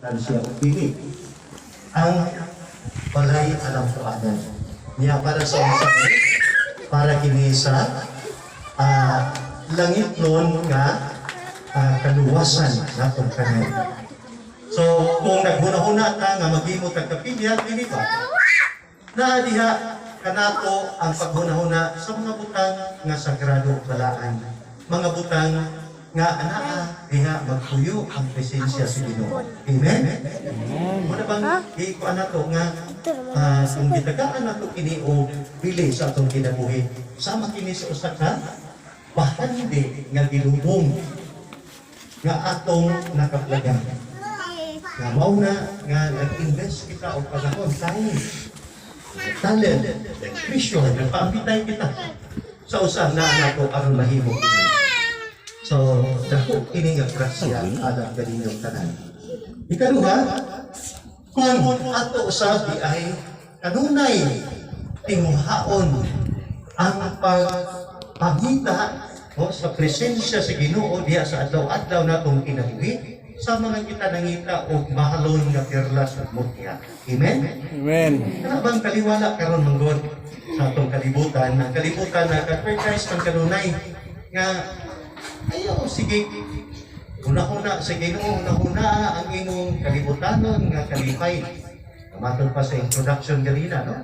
Siya og dili ang balay alampuanan niya para sa unsa? Para kini sa langitnon nga kaluwasan natong tanan. So kung naghuna-huna ka nga maghimo tag kapilya, dili ba naa diha kanato ang paghuna-huna sa mga butang nga sagrado ug balaan, mga butang nga anaa diha magpuyo ang presensya sa Ginoo? Amen. Muna bang ikuan nato nga kung gitagaan nato kini og bili sa atong kinabuhi, sama kini sa usa ka bahandi nga gilubong nga atong nakaplagan, nga mao na nga nag-invest kita og panahon, time, talent, treasure, nagpaambitay kita sa usa na nato aron mahimo kini. So, dako kini nga grasya alang kaninyong tanan. Ikaduha, kung ato usabi ay kanunay tinguhaon ang pagpangita, no, sa presensya sa Ginoo diha sa adlaw-adlaw natong kinabuhi, sama nga kita nangita og mahalon nga perlas ug mutya. Amen? Amen. Kana bang kaliwala karon manggod sa atong kalibutan, ang kalibutan na advertise man kanunay nga ayaw sige una-una sa Ginoo, una-una ang imong kalibutanon nga kalipay. Matod pa sa introduction ganina, no?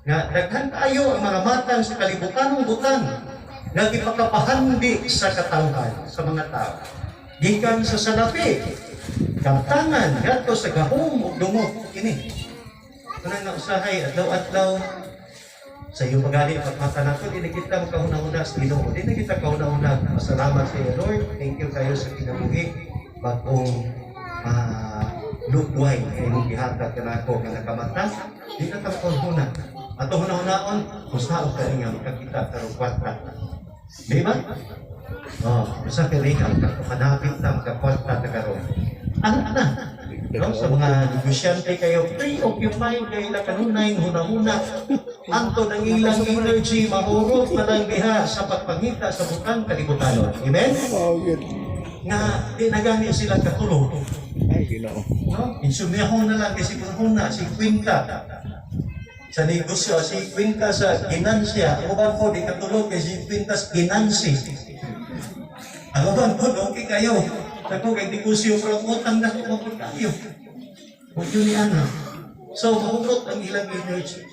Nga daghan kayo ang mga matang sa kalibutanong butang nga gipakapahandi sa katawhan, sa mga tao. Gikan sa salapi, kaptangan, ngadto sa gahom ug dumot kini. Kanang nga usahay adlaw-adlaw sa iyo pagali pagmata nato, di na kita makahuna-huna sa Ginoo. Di na kita kahuna-huna pasalamat sa iyo, Lord. Thank you kayo sa kinabuhi. Bagong lugway kay imong gihatag kanako nga nakamata. Di na ta makahuna. Ato huna-hunaon kung saan ka nga makakita karong kwarta. Di ba? Oh, usa ka rin ang makapanapit na makakwarta na karon. Anak na. No, sa mga negosyante kayo, preoccupied kayo na kanunay, huna-huna. Anto ng ilang energy, mahurot na lang diha sa pagpangita sa butang kalibutanon. Amen? Oh, good. Nga, di na gani sila katulog. Ay, Ginoo. No? Insumyahon na lang kasi huna, si kwinta. Sa negosyo, si kwinta sa ginansya. Ang uban po, di katulog kay si kwinta sa ginansi. Ang uban po, okay kayo. Ako kay negosyo, pero utang na ko kayo. Huwag yun ni Ana. So, mahurot ang ilang energy.